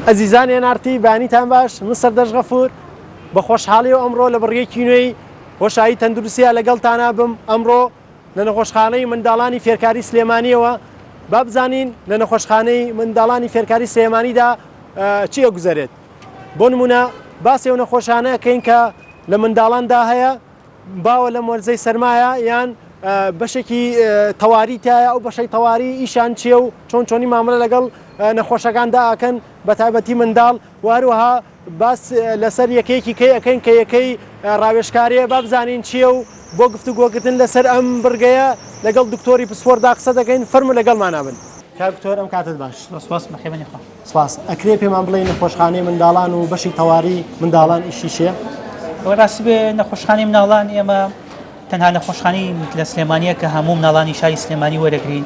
ئەزیزان NRT بەیانیتان باش من سەردەشت غەفور بە خۆشحاڵیەوە ئەمڕۆ لە بڕگەیەکی نوێی هۆشایی تەندروستیا لەگەڵتانا بم ئەمڕۆ لە نەخۆشخانەی منداڵانی فێرکاری سلێمانیەوە با بزانین لە نەخۆشخانەی منداڵانی فێرکاری سلێمانیدا چی ئەگوزەرێت بۆ نمونە باسی ئەو نەخۆشانە ئەکەین کە لە منداڵاندا هەیە باوە لەم وەرزەی سەرمایە یان بەشێکی تەواری تایە ئەو بەشەی تەواری ئیشان چییە و چۆن چۆنی مامەلە لەگەڵ نەخۆشەکاندا ئەکەن بە تایبەتی منداڵ و هەروەها باس لەسەر یەکەیەکی کەی ئەکەین کە یەکەی ڕاوێژکاریە با بزانین چییە و بۆ گفتوگۆکردن لەسەر ئەم بڕگەیە لەگەڵ دکتۆری پسپۆردا قسە دەکەین فەرموو لەگەڵمانا بن. کاک دکتۆر ئەم کاتەت باش. سپاس بەخێربێنی خوا. سپاس. ئەکرێ پێمان بڵێی نەخۆشخانەی منداڵان و بەشی تەواری منداڵان ئیشی چیە؟ ئەوەی ڕاستی بێ نەخۆشخانەی مناڵان ئێمە تەنها نەخۆشخانەی لە سلێمانیە کە هەموو مناڵانی شاری سلێمانی وەرەگرین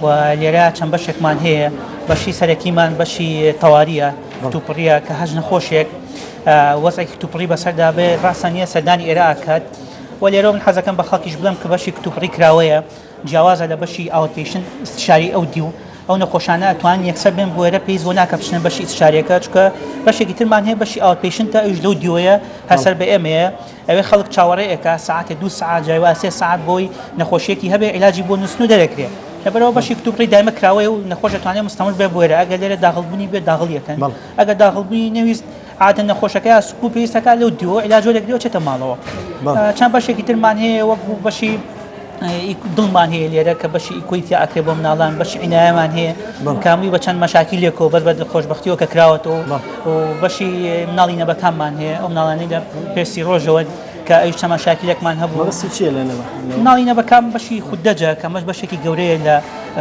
و لێرە چەند بەشێکمان هەیە بەشی سەرەکیمان بەشی تەواریە توپڕیە کە هەش نەخۆشێک وەزعێکی توپڕی بەسەردا بێ ڕاستە نییە سەردانی ئێرە ئاکات و لێرە من حەزەکەم بە خەڵکیش بڵێم کە بەشی کتوپڕی کراوەیە جیاوازە لە بەشی outpatient ئیستشاری ئەو دیو ئەو نەخۆشانە ئەتوانن یەکسەر بێن بۆ ئێرە پێویست بۆ ناکە بچنە بەشی ئیستشاریەکە چونکە بەشێکی ترمان هەیە بەشی outpatient ە ئەویش لەو دیوەیە هەر سەر بە ئێمەیە ئەوێ خەڵک چاوەڕێ ئەکا سەعاتێ دوو سەعات جای وا سێ سەعات بۆی نەخۆشیەکی هەبێ عیلاجی بۆ نووسن و دەرەکرێ لەبەرەوە بەشی کتوپڕی دایمە کراوەیە و نەخۆش ئەتوانێ مستەمر بێ بۆ ئێرە ئەگەر لێرە داغڵبوونی بێ داغڵی ئەکەن ئەگەر داغڵبوونی نەویست عادە نەخۆشەکە سوک و پێویستەکە لەو دیوە عیلاج وەرەگرێ و چێتە ماڵەوە چەند بەشێکی ترمان هەیە وەک بەشی دڵمان هەیە لێرە کە بەشی ئیکۆی تیا ئەکرێ بۆ مناڵان بەشی عینایەمان هەیە کامی بە چەند مەشاکیلێکەوە بەس بە خۆشببختیەوە کە کراوەتەوە و بەشی مناڵی نەبەکانمان هەیە ئەو مناڵانەی لە پێستی ڕۆژەوە کە ئەویش چەند مەشاکیلێکمان هەبوو مەبەستی چییە لە نەبە مناڵی نەبەکان بەشی خوددەجە کە ئەمەش بەشێکی گەورەیە لە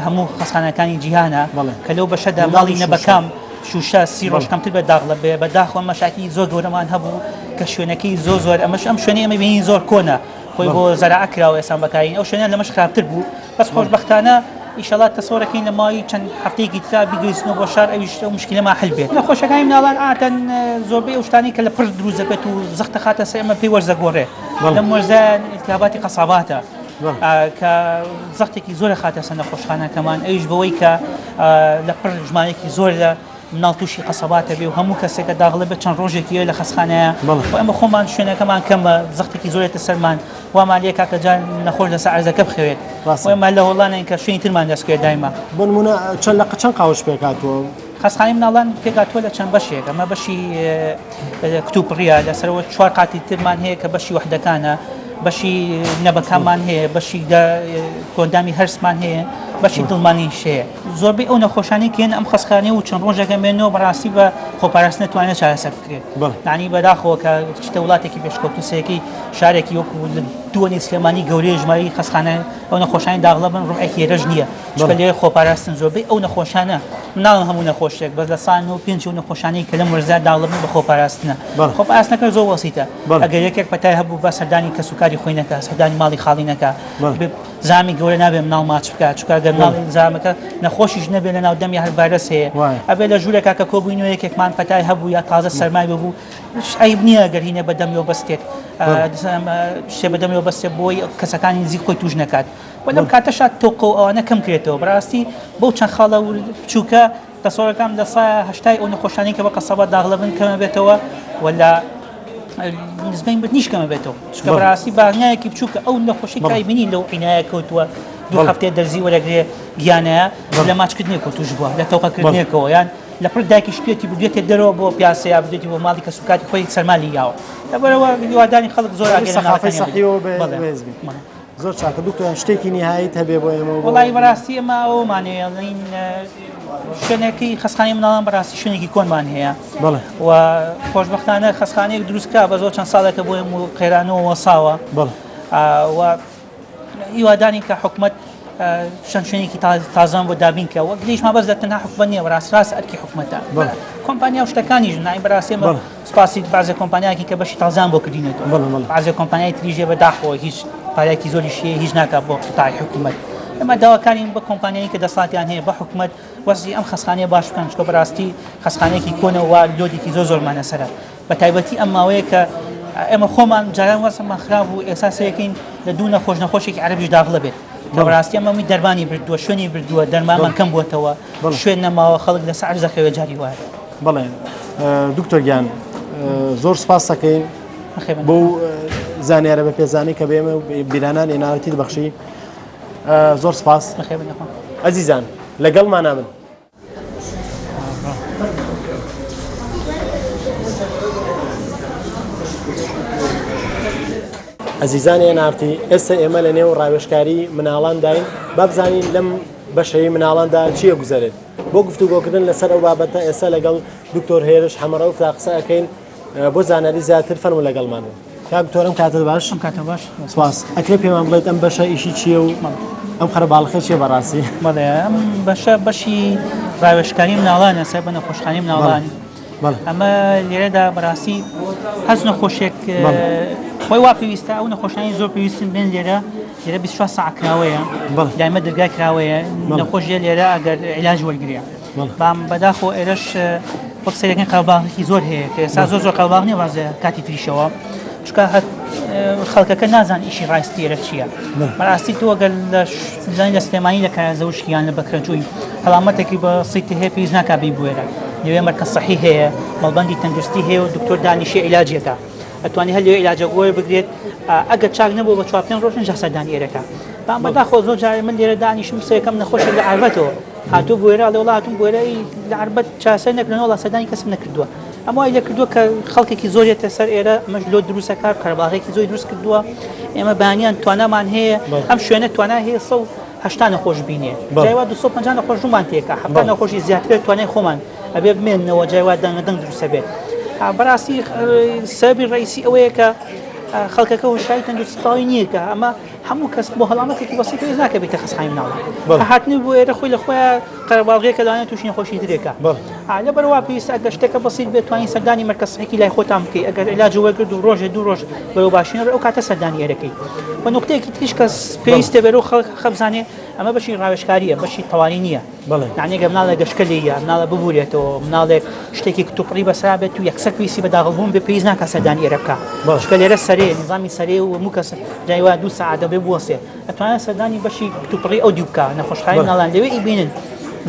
هەموو خەسخانەکانی جیهانە کە لەو بەشەدا مناڵی نەبەکام شوشە سی ڕۆژ کەمتر بە داغڵە بێ بەداخەوە مەشاکی زۆر گەورەمان هەبوو کە شوێنەکەی زۆر زۆر ئەمەش ئەم شوێنەی ئەمە بینی زۆر کۆنە خۆی بۆ زەراعە کراوە ئێسان بەکارین ئەو شوێنە لەمەش خراپتر بوو بەس خۆشبەختانە ئیشەڵا تەسەوەرەکەین لە ماوەی چەند هەفتەیەکی ترا بیگوێزنەوە بۆ شار ئەویش ئەو مشکلەمان حل بێت نەخۆشەکانی مناڵان عادەتەن زۆربەی ئەو شتانەی کە لە پڕ دروست دەبێت و زەخت دەخاتە سەر ئێمە پێی وەرزە گۆڕێ لەم وەرزە التهاباتی قەساباتە کە زەختێکی زۆر خاتە سەر نەخۆشخانەکەمان ئەویش بەوەی کە لە پڕ ژمارەیەکی زۆر لە مناڵ تووشی قەسەباتە بێ و هەموو کەسێکە داغڵە بێت چەند ڕۆژێکی لە خەسخانەیە و ئەمە خۆمان شوێنەکەمان کەمە زەختێکی زۆرێتە سەرمان وامان لێ کاکە جان نەخۆش لەسەر عەرزەکە بخەوێت ئێمە لە هۆڵانین کە شوێنی ترمان دەستکەوێت دایمە. بۆ نمونە چەند لە چەند قاوش پێکهاتووە؟ خەستخانەی مناڵان پێکهاتووە لە چەند بەشێک ئەمە بەشی کتوپڕیە لەسەرەوە چوار قاتی ترمان هەیە کە بەشی وەحدەکانە بەشی نەبەکانمان هەیە بەشی کۆندامی هەرسمان هەیە بەشی دڵمانیش هەیە زۆربەی ئەو نەخۆشانەی کە ئەم خەستخانەیە و چەند ڕۆژێکە مێنەوە بەڕاستی بە خۆپاراستن نەتوانێت چارەسەر بکرێت یعنی بەداخەوە کە چتە وڵاتێکی پێشکەوتوو سەیەکەی شارێکی وەکو لە دووەنی سلێمانی گەورەیە ژمارەی خەستخانە ئەو نەخۆشانی داغڵە بن ڕوحێکی هێرش نییە چونکە لێ خۆپاراستن زۆربەی ئەو نەخۆشانە مناڵن هەموو نەخۆشێک بەس لە سا 95 ئەو نەخۆشانەی کە لەم وەرزا داغڵە بن بە خۆپاراستنە خۆپاراستنەکە زۆر وەسیتە ئەگەر یەکێک پەتای هەبوو با سەردانی کەسوکاری خۆی نەکا سەردانی ماڵی خاڵی نەکا زامی گەورە نابێ مناڵ ماچ بکات چونکە گەر مناڵی زامەکە نەخۆشیش نەبێ لە ناو دەمی هەر ڤایرەس هەیە ئەبێ لە ژوورێکا کە کۆبووینەوە یەکێکمان پەتای هەبوو یا تازە سەرمای ببوو عیب نییە گەر هینە بە دەمیەوە بەستێت شتێ بە دەمیەوە بەستێت بۆی کەسەکانی نزیک خۆی توش نەکات و لەم کاتەشا تۆقە و ئەوانە کەم کرێتەوە بەڕاستی بەو چەند خاڵە بچووکە تەسەوەرەکەم لە سایە هەشتای ئەو نەخۆشانەی کە بە قەسەبە داغڵە بن کەمە بێتەوە و لە نزمەی مردنیش کەمە بێتەوە چونکە بەڕاستی بانیایەکی بچووکە ئەو نەخۆشی کای بینی لەو عینایە کەوتووە دوو هەفتەیە دەرزی وەرەگرێ گیانەیە لە ماچکردنێکەوە توش بووە لە تەوقەکردنێکەوە یان لە پڕ دایکی شتێتی بردوێتە دەرەوە بۆ پیاسەیە بردوێتی بۆ ماڵی کەسوکاتی خۆی سەرمالی یاوە لەبەرەوە هیوادانی خەڵک زۆر ئاگای لە سەقافەی سەحیەوە بەهێز بین. زۆر چاکە دکتۆر شتێکی نیهاییت هەبێ بۆ ئێمە وەڵی بەڕاستی ئێمە ئەومان هەیە ئەڵێین شوێنەکەی خەستخانەی مناڵان بەڕاستی شوێنێکی کۆنمان هەیە بەڵێ و خۆشبەختانە خەستخانەیەک دروست کرا بە زۆر چەند ساڵێکە بۆ ئێمە و قەیرانەوە وەساوە بەڵێ و هیوادارین کە حکومەت چەند شوێنێکی تازان بۆ دابین کە وەک لێشمان بەس لە تەنها حکومەت نییە بەڕاست ڕاست ئەرکی حکومەتە کۆمپانیا و شتەکانیش نای بەڕاستی ئێمە سوپاسی بەعزێ کۆمپانیایەکی کە بەشی تازان بۆ کردینێتەوە بەعزێ کۆمپانیای تریژێ بە داخەوە هیچ پارێکی زۆریش هەیە هیچ ناکات بۆ قیتاعی حکومەت ئێمە داواکارین بە کۆمپانیایی کە دەسەڵاتیان هەیە بە حکومەت وەزعی ئەم خەستخانەیە باش بکەن چونکە بەڕاستی خەستخانەیەکی کۆنە و لۆدێکی زۆر زۆرمان لەسەرە بە تایبەتی ئەم ماوەیە کە ئێمە خۆمان جاران وەزعمان خراپ بوو ئێستا سەیەکەین لە دوو نەخۆش نەخۆشێکی عەرەبیش داغڵە بێت کە بەڕاستی ئەمە دەرمانی بردووە شوێنی بردووە دەرمانمان کەم بووەتەوە شوێن نەماوە خەڵک لەسەر عەرز دەخەوێت جاری وایە. بەڵێ دکتۆر گیان زۆر سپاس دەکەین بۆ زانیارە بە پێزانی کە بێمە بیرانان ئێناوەتی بەخشی زۆر سپاس ئەزیزان لەگەڵمانە بن. ئەزیزانی NRT ئێستا ئێمە لە نێو ڕاوێژکاری مناڵانداین با بزانین لەم بەشەی مناڵاندا چییە گوزەرێت بۆ گفتوگۆکردن لەسەر ئەو بابەتە ئێستا لەگەڵ دکتۆر هێرش حەمەڕەوفدا قسە ئەەکەین بۆ زانیاری زیاتر فەرموو لەگەڵمان بن. کاک دکتۆر ئەم کاتت باش. ئەم کاتە باش. سپاس. ئەکرێ پێمان بڵێیت ئەم بەشە ئیشی چییە و ئەم قەرەباڵخە چییە بەڕاستی؟ بەڵێ ئەم بەشە بەشی ڕاوێژکاری مناڵانە سەر بە نەخۆشخانەی مناڵان. ئەمە لێرەدا بەڕاستی هەست نەخۆشێک خۆی وا پێویستە ئەو نەخۆشانی زۆر پێویستن بێن لێرە لێرە 24 ساعت کراوەیە دایمە دەرگای کراوەیە نەخۆشیە لێرە ئەگەر علاج وەرگێ بام بەداخۆ ئێرەش وەک سەیرەکەن قەرەباڵغێکی زۆر هەیە کە ئێستا زۆر زۆر قەرەباڵغ نییە بەڵام کاتی تریشەوە چونکە هەر خەڵکەکە نازان ئیشی ڕاستی ئێرە چییە بەڕاستی تۆ گەر لە زانی لە سلێمانی لە کارزەوشک یان لە بەکرەجووی هەڵامەتێکی بە سیت هەیە پێویست ناکا بی بوێرە لەوێ مەرکەز سەحی هەیە مەڵبەندی تەندروستی هەیە و دکتۆر دانیشی عیلاجێکە ئەتوانی هەر لەوێ عیلاجە وەربگرێت ئەگەر چاک نەبوو بە چوار پێنج ڕۆژ ئینجا سەردانی ئێرەکە بەڵام بەداخەوە زۆر جار من لێرە دانیشم سەیەکەم نەخۆشێک لە عەربەتەوە هاتوو بۆ ئێرە ئەڵێ وەڵا هاتووم بۆ ئێرە ئی لە عەربەت چارەسەر نەکردن وەڵا سەردانی کەسم نەکردووە ئەم وای لێ کردووە کە خەڵکێکی زۆر یەتە سەر ئێرە ئەمەش لۆ دروست ئەکات قەرەباڵغێکی زۆری دروست کردووە ئێمە بەیانیان توانامان هەیە ئەم شوێنە توانا هەیە 180 نەخۆش بینێ جای وا 250 نەخۆش ڕوومان تێکا 70 نەخۆشی زیاتر توانای خۆمان ئەبێ بمێننەوە جای وا دەنگە دەنگ دروستە بێت بەڕاستی سەبی ڕئیسی ئەوەیە کە خەڵکەکە هۆشیاری تەندروستی تەواوی نییە کە ئەمە هەموو کەس بۆ هەڵامەتێکی بەسیت پێویست ناکە بێتە خەستەخانەی مناڵان کە هاتنی بۆ ئێرە خۆی لە خۆیان قەرەباڵغیەکە لەوانەیە تووشی نەخۆشی ترێکە لەبەر وا پێویستە ئەگەر شتێکە بەسیت بێت توانی سەردانی مەرکەز سحیکی لای خۆتان بکەی ئەگەر عیلاج وەرگرت و ڕۆژێ دوو ڕۆژ بەرەو باشی نەڕۆی ئەو کاتە سەردانی ئێرەکەی و نوکتەیەکی تریش کە پێویستە بێرەو خەڵک خەبزانێ ئەمە بەشی ڕاوێژکاریە بەشی تەوانی نییە یانی گەر مناڵێک گەشکە لێیە، مناڵە ببورێتەوە، مناڵێک شتێکی کتوپڕی بەسەرا بێت و یەکسەر پێویستی بە داخڵبوون بێ پێویست ناکات سەردانی ئێرە بکا چونکە لێرە سەرێ نیزامی سەرێ و هەموو کەس جای وایە دوو سەعات دەبێ بوەسێ ئەتوانێت سەردانی بەشی کتوپڕی ئەو دیو بکا نەخۆشخانەی مناڵان لەوێ ئیبینن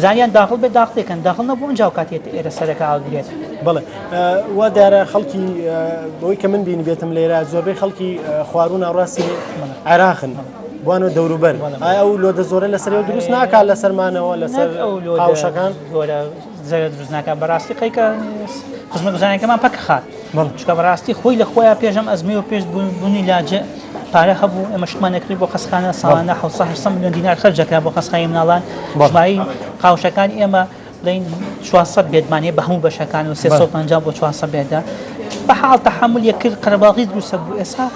زانیان داخڵ بێت داخڵ دەکەن داخڵ نەبوو ئینجا ئەو کات یەتە ئێرە سەرەکە ئاگرێت. بەڵێ وا دیارە خەڵکی بەوەی کە من بینیبێتم لێرە زۆربەی خەڵکی خواروو ناوڕاستی عێراقن. بوان و دەوروبەر ئایا ئەو لۆدە زۆرە لەسەر ئێوە دروست ناکات لەسەرمانەوە لەسەر قاوشەکان زۆرە زەرە دروست ناکات بەڕاستی قەیکە خزمەتگوزاریەکەمان پەک خات چونکە بەڕاستی خۆی لە خۆیان پێشم ئەزمی و پێش بوونی لاجە پارە هەبوو ئێمە شتمان نەکرد بۆ خەستەخانە ساڵانە 700 میلیۆن دینار خەرج دەکرا بۆ خەستەخانەی مناڵان ژمارەی قاوشەکان ئێمە بڵێین 400 بێدمان هەیە بە هەموو بەشەکان و 350 بۆ 400 بێدە بە حاڵ تەحەمول یەکرد قەرەباڵغی دروستە بوو ئێستا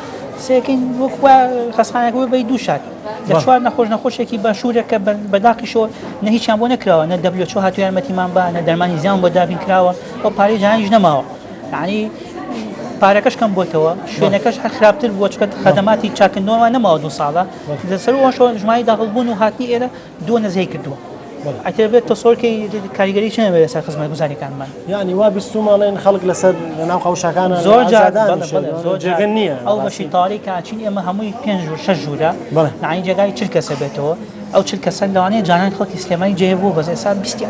سێکەین وەک وا خەستەخانەکە بووە بەی دوو شار لە چوار نەخۆش نەخۆشێکی باشوورە کە بەداقیشەوە نە هیچیان بۆ نەکراوە نە WHO هاتوو یارمەتیمان بە نە دەرمانی زیان بۆ دابین کراوە ئەو پارەی جهانیش نەماوە یعنی پارەکەش کەم بۆتەوە شوێنەکەش هەر خراپتر بووە چونکە خەدەماتی چاکردنەوە نەماوە دوو ساڵە لەسەر ئەوەشەوە ژمارەی داخڵبوون و هاتنی ئێرە دووە نەزەی کردووە ئەتر بێت تەسۆرکەی کاریگەری چێ نەبێت لەسەر خزمەتگوزاریەکانمان یعنی وا بیستوم ئەڵێن خەڵک لەسەر لەناو قەوشەکانە زۆر جار زۆر جێگە نییە ئەو بەشی تاریک کاچین ئێمە هەمووی پێنج ژوور شەش ژوورە یعنی جێگای 40 کەسە بێتەوە ئەو 40 کەسە لەوانەیە جانان خەڵکی سلێمانی جێ بوو بەس ئێستا بیستی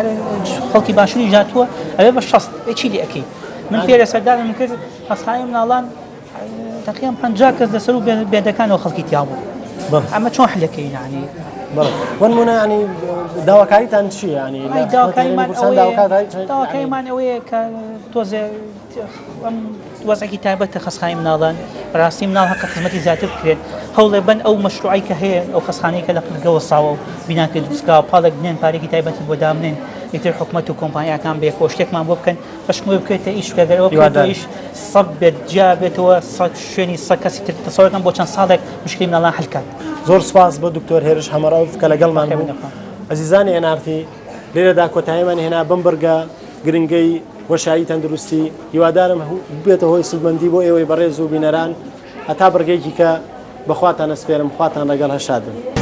خەڵکی باشووری ژاتووە ئەوێ بە 60 چی لێ ئەکەی من پێرە سەردانم کرد خەستەخانەی مناڵان تەقریبا 50 کەس لەسەر و بێدەکانەوە خەڵکی تیا بوو ئەمە چۆن حلەکەی یعنی بۆنمونە ینی داواکاریتان چییە ینی داواکاریمان ئەوەیە کە تۆزێ ئەم وەزعێکی تایبەتە خەستەخانەی مناڵان بەڕاستی مناڵ هەقە خزمەتی زیاتر بکرێت هەوڵێ بن ئەو مەشروعی کە هەیە ئەو خەستەخانەی کە لە قرگەوە ساوە و بیناکە دروستکراوە پاڵێک بنێن پارێکی تایبەتی بۆ دابنێن ئیتر حکومەت و کۆمپانیاکان بێکەوە شتێکمان بۆ بکەن بەشکم بکرێتە ئیش بکە گەر ئەوە بکرێتەوە ئیش سەد بێت جیا بێتەوە سەد شوێنی سەد کەسی تر تەسەوەکەم بۆ چەند ساڵێک مشکلی مناڵان حل کات. زۆر سوپاس بۆ دکتۆر هێرش حەمەڕەوف کە لەگەڵمان بوو. ئەزیزانی NRT لێرەدا کۆتاییمان هێنا بەم بڕگە گرنگەی هۆشیاری تەندروستی، هیوادارم ببێتە هۆی سوودمەندی بۆ ئێوەی بەڕێز و بینەران. هەتا بڕگەیەکی کە بەخواتان ئەسپێرم خواتان لەگەڵ هەر شاد بن.